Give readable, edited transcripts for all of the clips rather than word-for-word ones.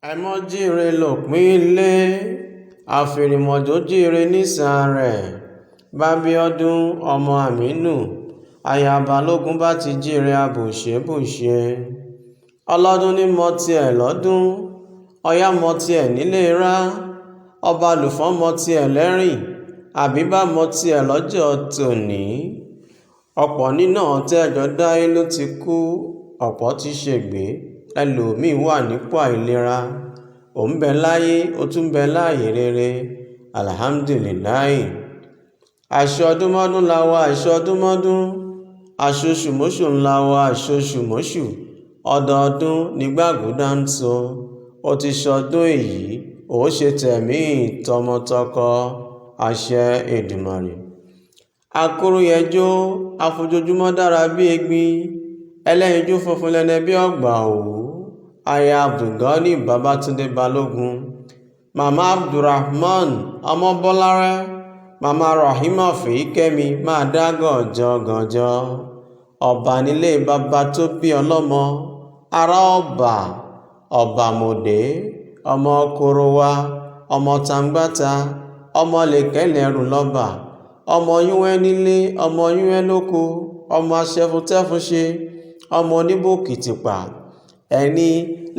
Àìmọ̀jíire lópin ilé, àfìrìmọ̀jò jíire nísàárẹ̀. Bábíọ́dún ọmọ Àmínú aya Balógun bá ti jíire àbùṣẹ́bùṣe. Ọlọ́dún ní mọ tiẹ̀ lọ́dún, Ọ̀yá mọ tiẹ̀ nílé-ìra, Ọbalùfọ̀n mọ tiẹ̀ lẹ́rìn, Àbíbá mọ tiẹ̀ lọ́jọ́ tòní. Ọ̀pọ̀ nínú àwọn tẹ́ ẹ jọ dáyé ló ti kú, ọ̀pọ̀ ti ṣègbé, ẹlòmí-ín wà nípò àìlera. Ò ń bẹ láyé, ó tún ń bẹ láàyè rere. Alihámúdùlìláì. Àṣọdúnmọ́dún la wà, àṣọdúnmọ́dún, àṣoṣùmóṣù ńlá wa, àṣoṣùmóṣù. Ọdọọdún ní gbàgúdá ń sọ. Ó ti ṣọdún èyí, ó ṣe tẹ̀mí tọmọtọkọ. Àṣẹ Èdùmàrè. Akúrúyẹjọ afojoojúmọ́ dára bí egbin, ẹlẹ́yinjú funfun lẹ́nẹ́ bí ọgbà òwú. Aya Abdulgani Babátúndé Balógun, Màmá Abdulrahman Ọmọbọ́lárẹ́, Màmá Rahima Fèyíkẹ́mi máa dá gànjọ́gànjọ́. Ọba nílé bàbá tó bí ọlọ́mọ, ará ọba, ọbàmọ̀dé, ọmọ korowa, ọmọ tàǹgbàtà, ọmọ lẹ̀kẹ̀lẹ̀rù lọ́ba, ọmọ yúnwẹ́ nílé, ọmọ yúnwẹ́ lóko, ọmọ aṣẹfúntẹ̀fúnṣe, ọmọ oníbòkìtìpá. Ẹni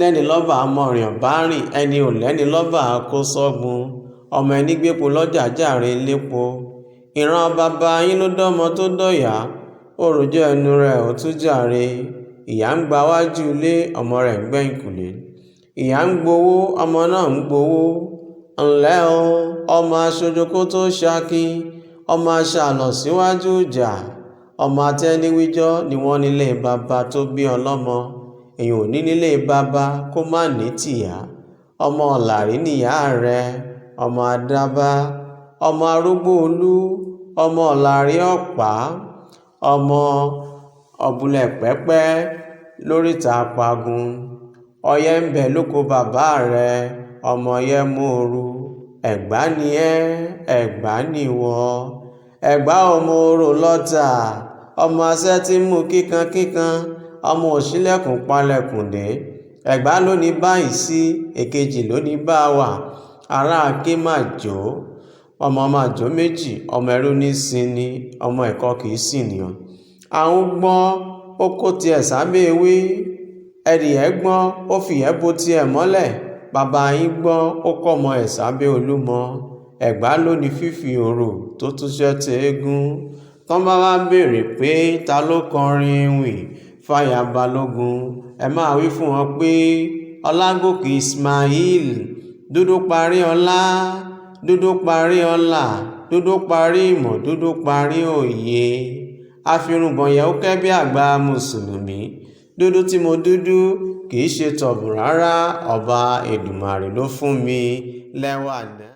lẹ́ni lọ́ba amọ̀rìn bá rìn, ẹni ò lẹ́ni lọ́ba kó sọ́gun. Ọmọ ẹni gbépo lọ́jà jàre lépo. Ìran bàbá yín ló dọ́mọ tó dọ̀yà, ó rojọ́ ẹnu rẹ̀ ó tún jàre. Ìyá ń gba wájú ilé, ọmọ rẹ̀ ń gbẹ̀yìnkùlé. Ìyá ń gbowó, ọmọ náà ń gbowó. Ǹlẹ́ o, ọmọ aṣojú kó tó ṣakin, ọmọ aṣàlọ̀ síwájú ìjà, ọmọ atẹ́niwíjọ́ ni wọ́n nílé bàbá tó bí ọlọ́mọ. Èèyàn ò ní nílé bàbá kó má ní tìyá. Ọmọ ọ̀làrí nìyá rẹ̀, ọmọ àdàbà, ọmọ arúgbó olú, ọmọ ọ̀làrí ọ̀pá, ọmọ ọ̀bùlẹ̀pẹ́pẹ́ lóríta apagun. Ọyẹ́ ń bẹ lóko bàbá rẹ̀, ọmọ ọyẹ́ móoru. Ẹ̀gbá ni ẹ́, Ẹ̀gbá nìwọ. Ẹ̀gbá ọmọ orò lọ́tà, ọmọ asẹ́ tí ń mú kíkankíkan, ọmọ òṣìlẹ̀kùn palẹ̀kùndé. Ẹ̀gbá ló ní báyìí sí, èkejì ló ní bá wà. Ará Aké mà jó, ọmọ màjó méjì, ọmọ ẹrú ní sinni, ọmọ ẹ̀kọ́ kì í sìnìyàn. Àwọn gbọ́n ó kó tiẹ̀ sábẹ́ ewé, ẹdìyẹ gbọ́n ó fìyẹ́ bo tiẹ̀ mọ́lẹ̀, bàbá yín gbọ́n ó kọ́mọ ẹ̀ sábẹ́ Olúmọ. Ẹ̀gbá ló ní fífi òrò tó túṣẹ́ teégún. Tọ́n bá wá béèrè pé ta ló kọrin ewì fáya Balógun, ẹ máa wí fún wọn pé Ọlágòkè Ismail, dúdú parí ọlá, dúdú parí ọlà, dúdú parí ìmọ̀, dúdú parí òye. Afirùngbọ̀n yẹ̀wúkẹ́ bí àgbà Mùsùlùmí. Dúdú tí mo dúdú kì í ṣe tọ̀bùn rárá, ọba Èdùmàrè ló fún mi lẹ́wà náà.